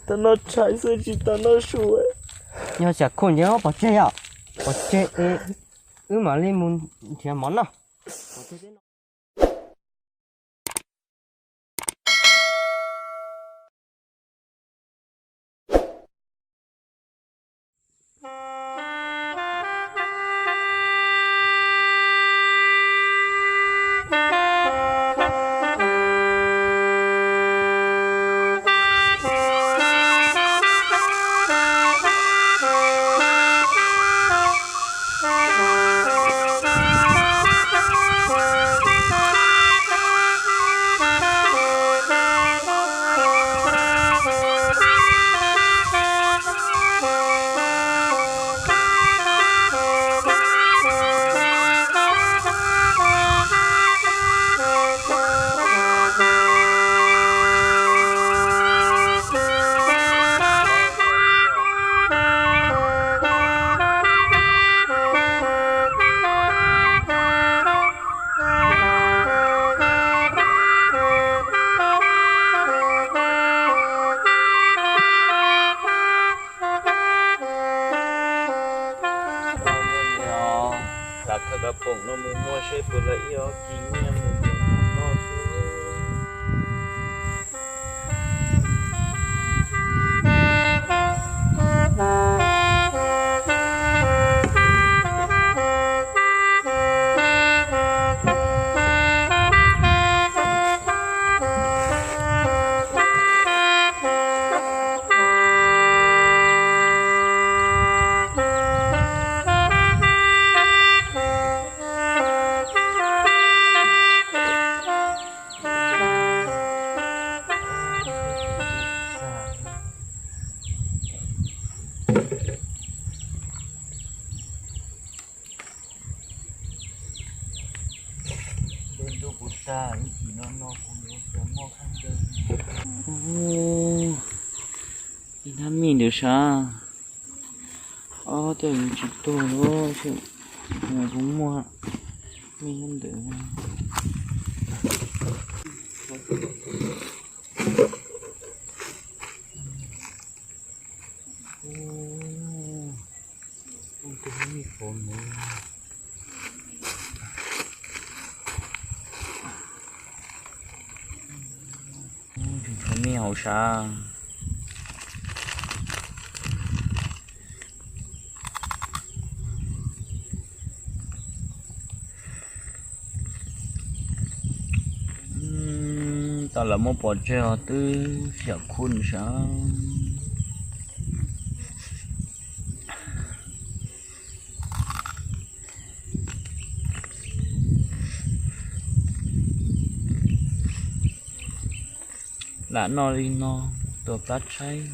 Tau noj tshais xwb tsis tau noj su. Yog xyam khuj nce pov tseg yom, pov tseg es wb mam li mus nrhiav mov noj. Lam khaws kav poom no mus muag seb puas tau ib ob kis nyiaj mus noj xwb. Ntuj kuv tag ib chim no no kuv yuav cov moj khaub ncaws. Ib hnab mij ntawd sav, ob tej yus tsis tuag lawm, kuv muaj mij nyob ntawd. Mij hauv sav. Tau lawv muab pov tseg os, twb xyam khuj sav. Lam noj li no, tua plab tshaib.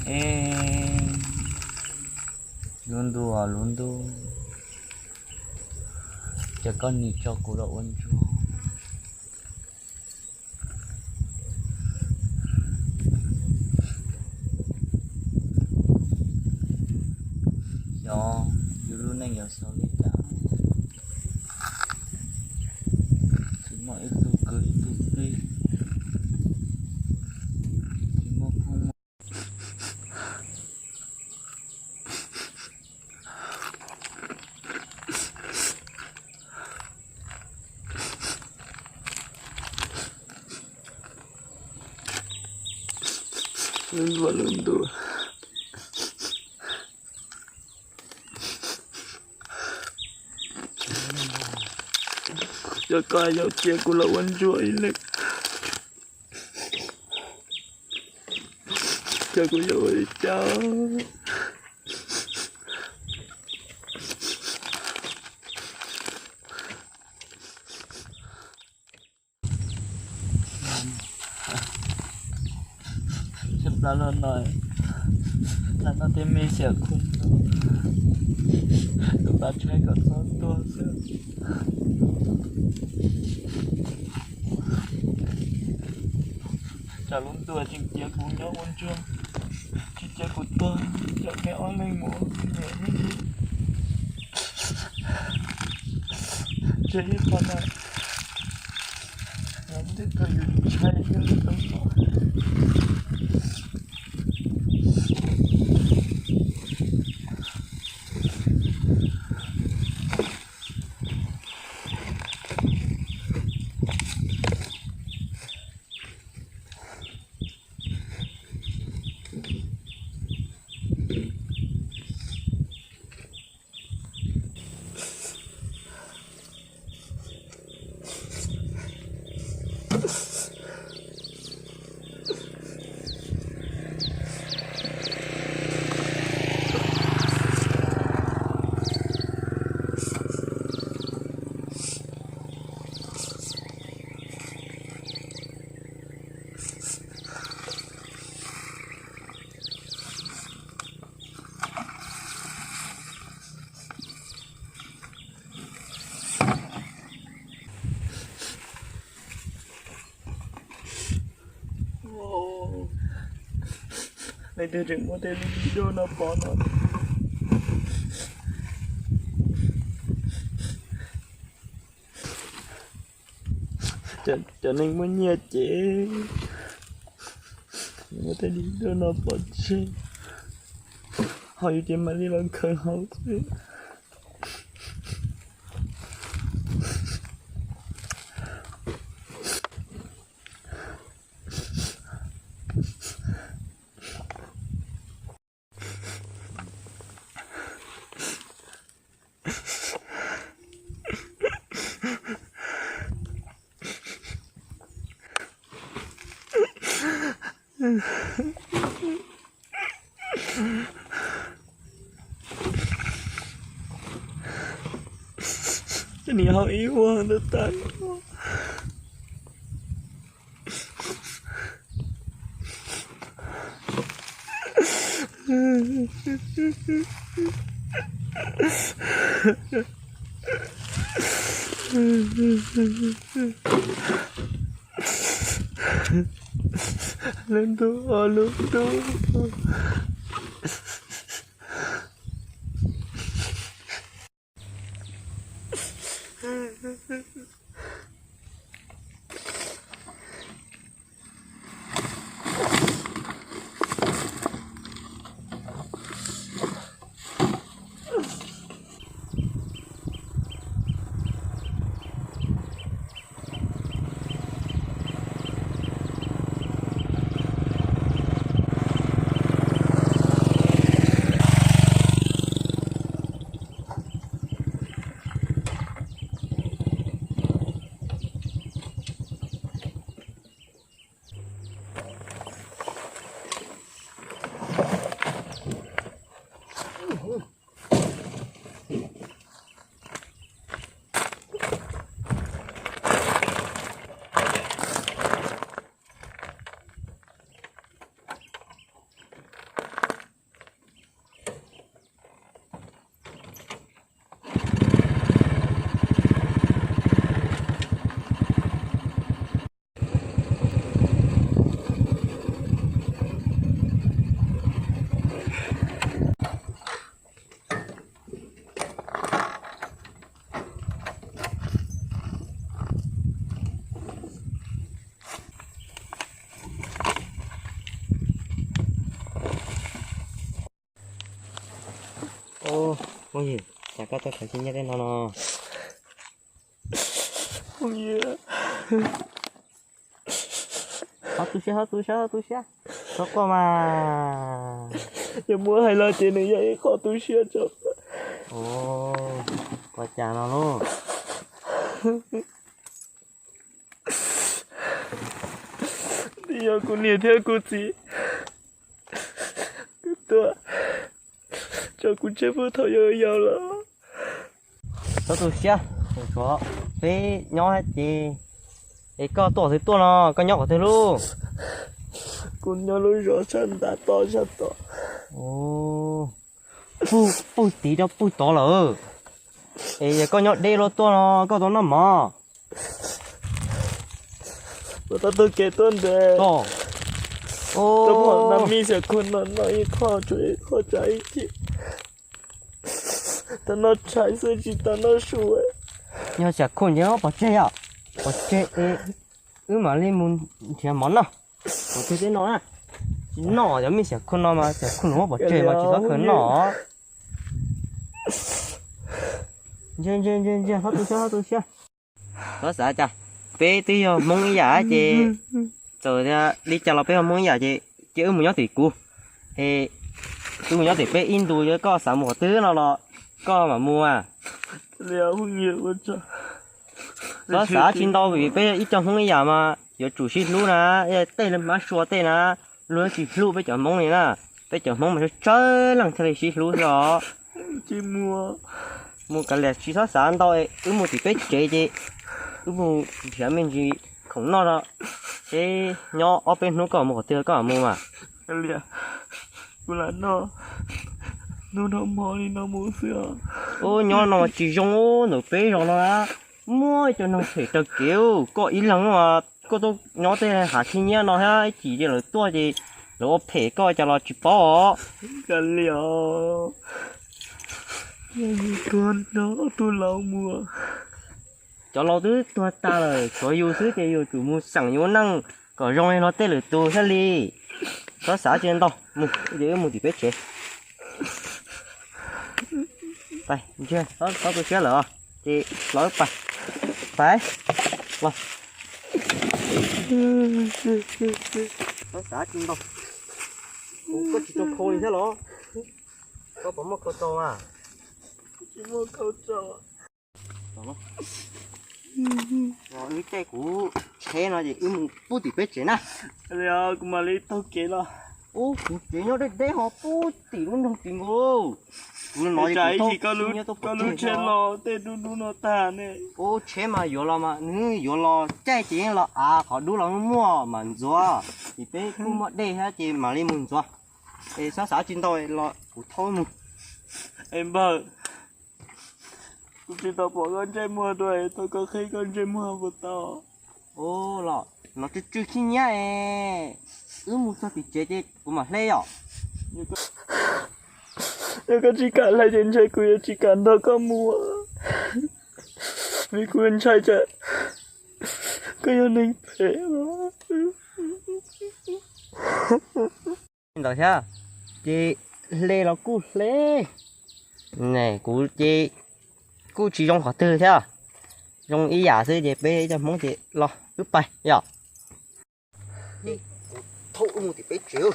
Es lub ntuj os lub ntuj, ces koj nim tso kuv los ua ntsuag. Xyov yus lub neej yuav xaus li cas, tsis muaj ib tug kwv ib tug tij, tsis muaj phooj muaj Lub ntuj, lub ntuj. Yog koj yuav cia kuv los ua ntsuag ib leeg, ces kuv yuav ua li cas? Tshaj plaws los no, Lam no tej me xyam khu no, tus pab tshaib kom txhob tuag xwb. Tsam lub ntuj tseem cia kuv nyob ua ntsuag, tsis cia kuv tuag, coj peb ob leeg mus ua niam ua txiv. Tseg ib qho na, nyob ntej tuaj yus ntshai yog li tau no. Leej twg tseem muab tej li doj no pov no. Cov neeg muaj nyiaj ces muab tej li doj no pov tseg, ho yus ces mam li los khaws hauv xwb. Nim haus ib vuag ntawd tas. Lub ntuj, lub ntuj. Ub, phooj ywg, cas koj tuaj khaws txiv nyiaj tej no no? Phooj ywg, ho tu siab, ho tu siab, ho tu siab, txhob quaj mas. Yog muab hais los ces nws yog ib qho tu siab tso. Ua cas no lauj? Nws yog kuv niam thiab kuv txiv, kuv tuaj tso kuv tseg puag thaum yau yau los. Txhob tu siab, peb nyob hab ces, es koj tuaj qhov twg tuaj no, koj nyob qhov twg lauj? Kuv nyob lub zos sab ntav toj sab tod. Puag tim rau puag tod lawm. Es yog koj nyob deb luaj tuaj no koj tau noj mov. Kuv tau taug kev tuaj ntev. Tau muab me xyam khua no noj ib qho, tshuav ib qho tsav ib chim. Tau noj tshais xwb tsis tau noj su. Yog xyam khua ntev pov tseg yom, pov tseg es wb mam li mus nrhiav mov noj. Pov tseg tej no na, tsis noj cov me xyam khua no mas xyam khua no muab pov tseg mas tsis txhob khaws noj. Ntsia ntsia ntsia ntsia, txhob tu siab, txhob tu siab. Txhob xav cas, peb twb yog Hmoob ib yam ces txawm tias li cas los peb yog Hmoob ib yam ces cia wb mus nyob tim kuv, es wb mus nyob tim peb ib ntus, yog koj xav mus qhov twg no los koj mam mus mas. Txhob xav tsis ntau vim peb ib co Hmoob ib yam mas yuav tsum sib hlub na, tej hmab sua tej na, luag tsis hlub peb cov Hmoob li na. Peb cov Hmoob mas tsawg tsawg leej thiaj li sib hlub xwb os. Mus kav liam tsis txhob xav ntau, wb mus tim peb tsev ces wb mus nrhiav me ntsis khoom noj no, seb nyob ob peb hnub koj mus qhov twg koj mam mus mas. Kuv lam noj hnub no hmo li no mus xwb os. Ub, nyob no tsis zoo ntawm peb zos no na, muaj ib co neeg phem raws kev, koj ib leeg koj tuaj nyob tej hav khib nyiab no thiab ib chim ces lawv tuaj ces lawv ua phem koj cas los tsis paub os. Kav liam, tuag no ob tug laus mus. Cov laus twb tuag tag lawm, tshuav yus xwb ces yus tsum mus xeem yus neej kom zoo li luag tej lwm tus thiaj li. Txhob xav tsis ntau, mus ces wb mus tim peb tsev. Pais, ntsia, txhob tu siab lawm ces los wb pais. Pais, los. Txhob xav tsis ntau. Koj tsis tau khau li thiab los? Koj puas muaj khau rau mas? Tsis muaj khau rau. Wb caij kuv tsheb no ces wb mus pub tim peb tsev na. Kuv mam li taug kev los. Ub, kuv tsev nyob deb deb ho pub tim lub nroog tim nkaus. Kuv no ib chim koj lub tsheb los tej dub dub no tag ne. Ub, tsheb mas yuav los mas nws yuav los caij ces yeej los av qhov dub los muaj mas ntxuav. Ces peb kuj muaj dej thiab ces mam li mus ntxuav. Es txhob xav tsis ntau los kuv thauj mus. Es npawg, kuv tsis tau pom koj ntsej muag dua, thov koj qhib koj ntsej muag puas tau? Ub, los no tsw tsw khib nyiab es, wb mus txog tim tsev ces kuv mam hle yom. Yog koj tsis kam hle ces ntshe kuv yuav tsis kam nrog koj mus, vim kuv ntshai tsam koj yog neeg phem. Ntawd thiab, ces hle los kuj hle, kuv ces kuj tsis zoo qhov twg thiab, zoo ib yam xwb ces peb cov Hmoob ces los wb pais yom. Kuv thauj wb mus tim peb tsev.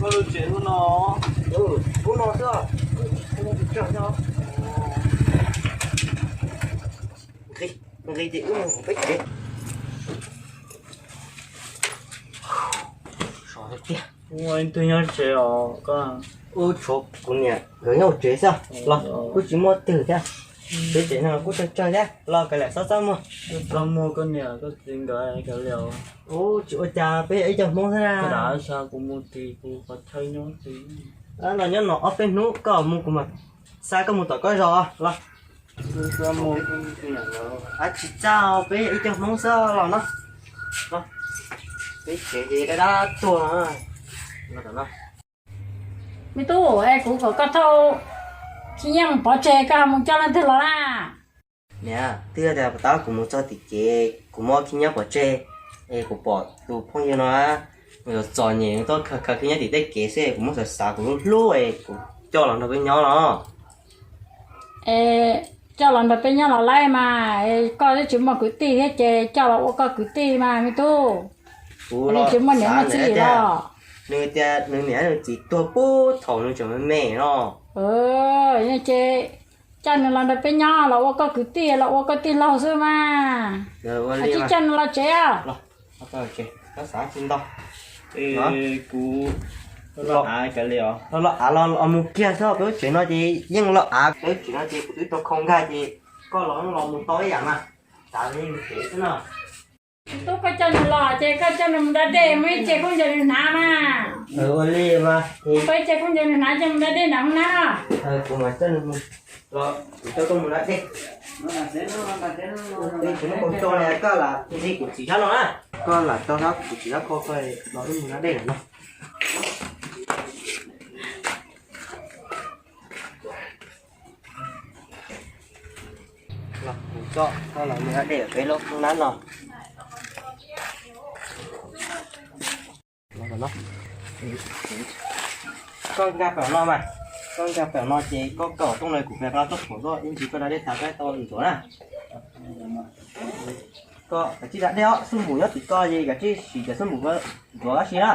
Koj lub tsev lub no, lub no xwb, kuj tsis tau tsawg thiab. Nqis, nqis ces wb mus peb tsev. Sov tiag tiag. Ua ib tug nyob tsev os koj. Ub, tshuav kuv niam nkawd nyob hauv tsev xwb los kuj tsis muaj twg thiab. Peb tsev no kuj tsawg tsawg thiab los kav liam txhob txaj muag. Txhob muag koj niam koj txiv nkawd kav liam. Ub, tsis ua cas, peb yog ib co Hmoob xwb na. Koj dam sa kuv mus tim kuv qhov chaw nyob tid. Los nyob no ob peb hnub koj mus kuv mam xa koj mus tom koj zos los. Tsis txaj, peb yog ib co Hmoob xwb los no. Peb tsev ces dab dab tuag no. Me tub, es kuv kom koj thauj khib nyiab mus pov tseg, koj ho mus coj leej twg los na? Niam, twb yog tias puas tab kuv mus txog tim kev kuv muab khib nyiab pov tseg, Es kuv pom tus phooj ywg no, nws txom nyem, nws tuaj khaws khaws khwb nyob tim tej kev xwb, kuv muab xav xav kuv lub hlub es kuv coj los nrog peb nyob no. Es coj los nrog peb nyob los laib mas, koj twb tsis muaj kwv tij thiab ces coj los ua koj kwv tij mas me tub. Kuv tsis muaj niam muaj txiv li los. Nws tias nws niam nws txiv tuag puag thaum nws tseem me me no. Ces coj nws los nrog peb nyob los ua koj kwv tij los ua koj tij laug xwb mas. Tsis coj nws los tsev. Kuv los av los mus kiag xwb, peb lub tsev no ces yeej los av, peb lub tsev no ces kuv twb rau khau nkag ces koj los los mus tau ib yam mas, xav li mus tsev xwb no. Tub, koj coj nws los ces koj coj nws mus da dej, muaj ib ce khaub ncaws nws hnav mas. Ua li mas. Muaj ib ce khaub ncaws nws hnav, coj mus da dej nram hoob nab no. Kuv mam coj nws mus, los kuv coj koj mus da dej. Kuv mus tso koj lam nti kuv txiv sab no na. Koj lam tso sab kuv txiv sab ko, koj los wb mus da dej no. Los kuv coj koj los mus da dej peb lub hoob nab no. Koj nkag pem no mas, koj nkag pem no ces koj kaum rooj no kuv pem qab toj thuam tuaj ib ntsis koj da dej tas koj tau ntxuav na. Koj kav tsij da dej os, xub npum nyob tim koj ces kav tsij sim cov xub npum ntxuav tab sis na.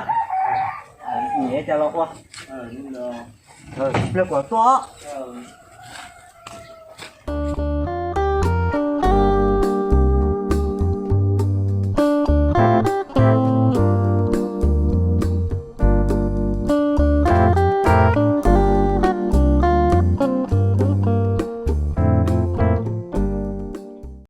Nyiam cas los ua. Pliag kuv tuaj os.